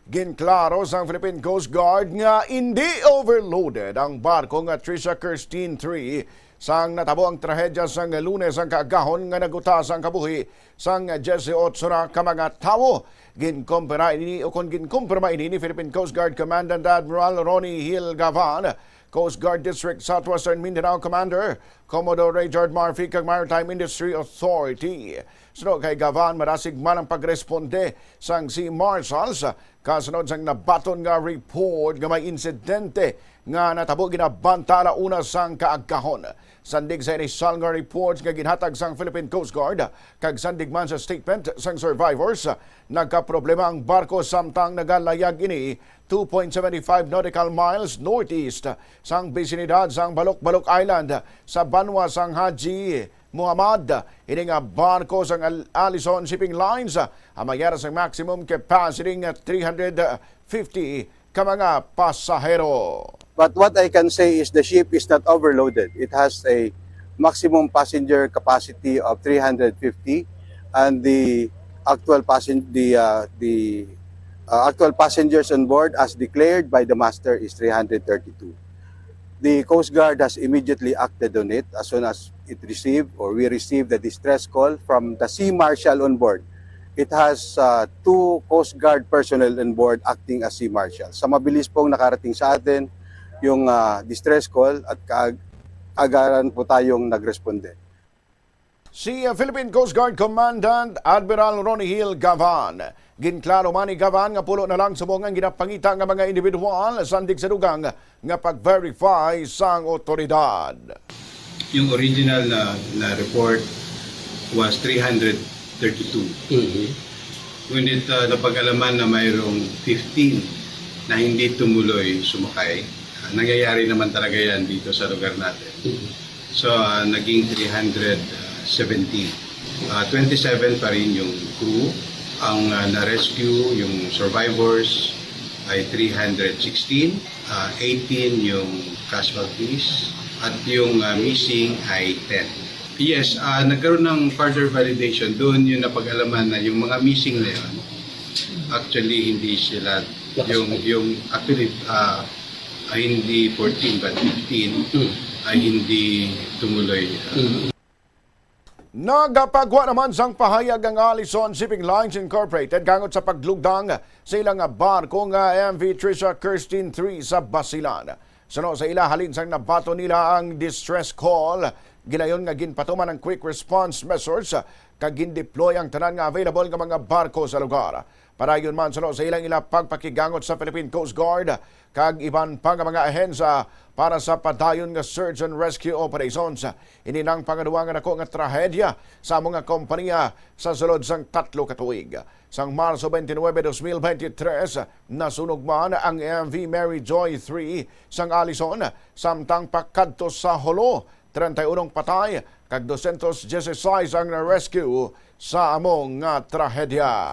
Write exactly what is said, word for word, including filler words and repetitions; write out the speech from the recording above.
Ginklaro sang Philippine Coast Guard nga indi overloaded ang barko nga Trisha Kirstine three sang natabo ang trahedya sang Lunes ang kaagahon nga nagutas ang kabuhi sang diyesotso na ka mga tawo. Ginkumpirma ini, o kon ginkumpirma ini ni Philippine Coast Guard Commandant Admiral Ronnie Hill Gavan, Coast Guard District Southwestern Mindanao Commander Commodore Richard Marfy kag Maritime Industry Authority. Suno kay Gavan, madasig man ang pagresponde sang Sea Marshals kasunod sang nabaton nga report nga may insidente nga natabo ginabanta ala una sang kaagahon. Sandig sa inisyal nga report nga ginhatag sang Philippine Coast Guard kag sandig man sa statement sang survivors, nagkaproblema ang barko samtang nagalayag ini two point seven five nautical miles northeast sang bisinidad sang Balok-Balok Island sa banwa sang Haji Muhammad. Ini nga barko sang Al-, Allison Shipping Lines, ah, ang may yara sang maximum capacity nga three hundred fifty ka mga pasahero. But what I can say is the ship is not overloaded. It has a maximum passenger capacity of three hundred fifty, and the actual passen-, the, uh, the, uh, actual passengers on board as declared by the master is three hundred thirty-two. The Coast Guard has immediately acted on it as soon as it received, or we received, the distress call from the Sea Marshal on board. It has, uh, two Coast Guard personnel on board acting as Sea Marshal. Sa mabilis pong nakarating sa atin yung, uh, distress call at kaag-, kaagaran po tayong nagresponde. Si, uh, Philippine Coast Guard Commandant Admiral Ronnie Hill Gavan. Ginklaro man ni Gavan nga pulo na lang subong ang ginapangita nga mga individual sandig sa dugang nga pag-verify sang otoridad. Yung original na, na report was three hundred thirty-two. Mhm. Ngunit, ah, napag-alaman na mayroong fifteen na hindi tumuloy sumakay. Ah, nangyayari naman talaga yan dito sa lugar natin. Mhm. So, ah, naging three hundred seventeen. Ah, twenty-seven pa rin yung crew. Ang, ah, na-rescue, yung survivors, ay three hundred sixteen. Ah, eighteen yung casualties. At yung, ah, missing ay ten. Yes, ah, nagkaroon ng further validation. Doon yung napag-alaman na yung mga missing na yun, actually, hindi sila yung, yung, actually, ah, ay hindi fourteen but fifteen ay hindi tumuloy. Nagapagwa naman sang pahayag ang Allison Shipping Lines Incorporated gangot sa paglugdang sa ilang barko nga M V Trisha Kirstine three sa Basilan. Suno sa ila, halin sang nabaton nila ang distress call, gilayon nga ginpatuman ang quick response measures kag gindeploy ang tanan nga available nga mga barko sa lugar. Padayon man, suno sa ilang ila pagpakigangot sa Philippine Coast Guard kag iban pa nga mga ahensya para sa padayon nga search and rescue operations. Ini nang pangaduwa nga dako nga trahedya sa amo nga kompanya sa sulod sang tatlo ka tuig. Sang Marso twenty-nine, dos mil bente tres, nasunog man ang M V Mary Joy three sang Allison, samtang pakadto sa hulo, treinta y uno ang patay kag dosyentos dieciséis ang na-rescue sa amo nga trahedya.